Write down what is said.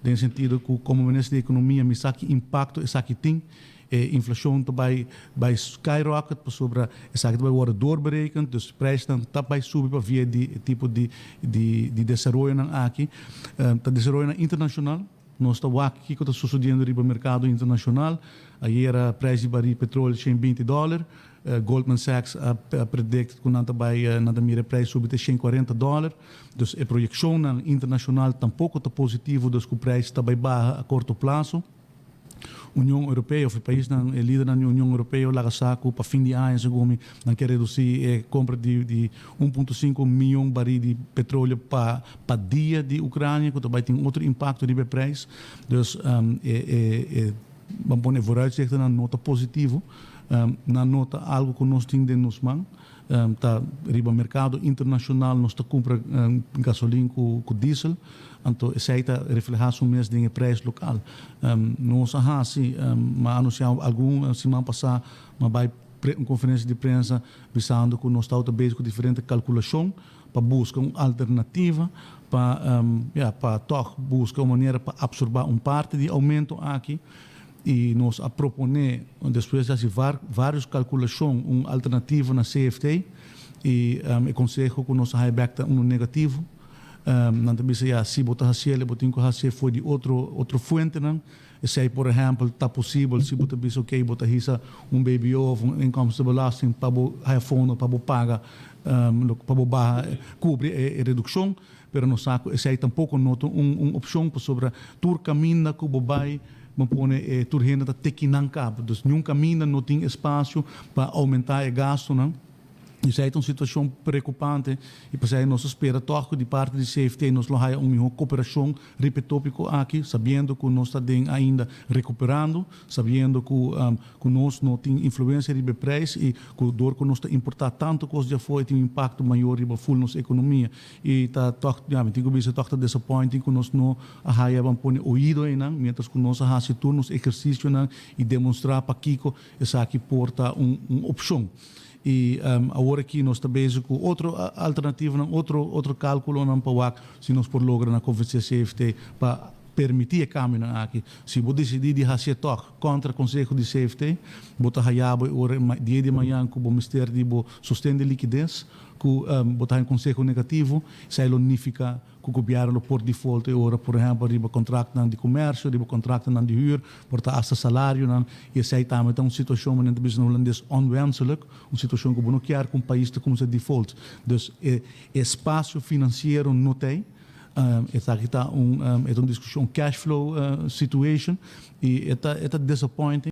Den sentido ku komo minister di Ekonomia mi sa ki impakto esaki tin. E inflashon ta bai bai skyrocket pasobra esaki ta bai wòrdu doorberekend, dus prijsnan ta bai subi pa via di e tipo di di di desaroyonan aki. Ta desaroyonan internashonal. Nos ta wak kiko ta sosodiendo riba merkado internashonal. Ayera prijs di barí petrol 120 dòler. Goldman Sachs a predict ku nan ta bai nan ta mira e prijs subi te 140 dòler. Dus e proyekshonnan internashonal tampoko ta positivo, dus ku prijs ta bai baha a korto plaso. Union Europeo of e paisnan, e lidernan di Union Europeo laga sa ku pa fin di aña segun mi nan ke redusí e kompra di di 1.5 mion barí di petroleo pa pa dia di Ukrania ku ta bai tin otro impakto riba e prijs. Dus e e e ban pone e vooruitzichtennan no ta positivo. Nan no ta algu ku nos tin den nos man. Ta riba merkado internashonal nos ta kumpra gasolin ku diesel, anto esei ta reflehá su mes den e preis lokal. Nos a hasi, m'a anunsiá algun siman pasá, m'a bai un konferensia di prensa bisando ku nos tabata bezig ku diferente kalkulashon pa buska un alternativa pa, ya, pa tòg buska un manera pa apsorbá un parti di oumento aki. I nos a proponé, despues di hasi vários kalkulashon, un alternativa na CFT i e konseho ku nos a haña bèk ta unu negativo. Nan ta bisa, ya, si bo ta hasiel, bo tin ku hasié for di otro otro fuentenan. Esei, por ehèmpel, ta posibel si bo ta bisa, okey, bo ta hisa un BBO òf un inkomstenbelasting pa bo haña fondo pa bo paga, pa bo baha, kubri e redukshon. Pero nos sa ku esei tampoko no ta un opshon pasobra tur kaminda ku bo bai bo pone e tur hende ta teki nan kaba. Dus niun kaminda no tin espasio pa oumentá e gastunan. Esei ta un situashon preokupante i p'esei nos ta spera tòg ku di parti di CFT nos lo haya un mihó koperashon riba e tópiko aki, sabiendo ku nos ta den ainda rekuperando, sabiendo ku ku nos no tin influensia riba e preis i ku dor ku nos ta importá tantu kos di afó e tin un impakto mayor riba ful nos ekonomia. I ta tòg, ya, mi tin ku bisa tòg ta disappointing ku nos no a haya ban pone oido einan, mientras ku nos a hasi tur nos ehersisionan i demonstrá pakiko esaki por ta un un opshon. I awor aki nos ta bezig ku otro alternativonan, otro otro kálkulonan pa wak si nos por logra na konvensé CFT pa permití e kambionan aki. Si bo disidí di hasié tòg kontra konseho di CFT, bo ta haya bo e ora dia di mañan ku bo mester di bo sosten di likides, ku bo ta haña un konseho negativo, esei lo nifiká ku gobièrnu lo por default e ora, por ehèmpel riba kontraktnan di komersio, riba kontraktnan di hür, por ta asta salarionan, i esei tambe ta un situashon manera ta bisa na hulandes onwenselijk, un situashon ku bo no kier ku un pais ta kuminsá default. Dus e espasio finansiero no t'ei. Esaki ta un e ta un diskushon cash flow situation i e ta e ta disappointing.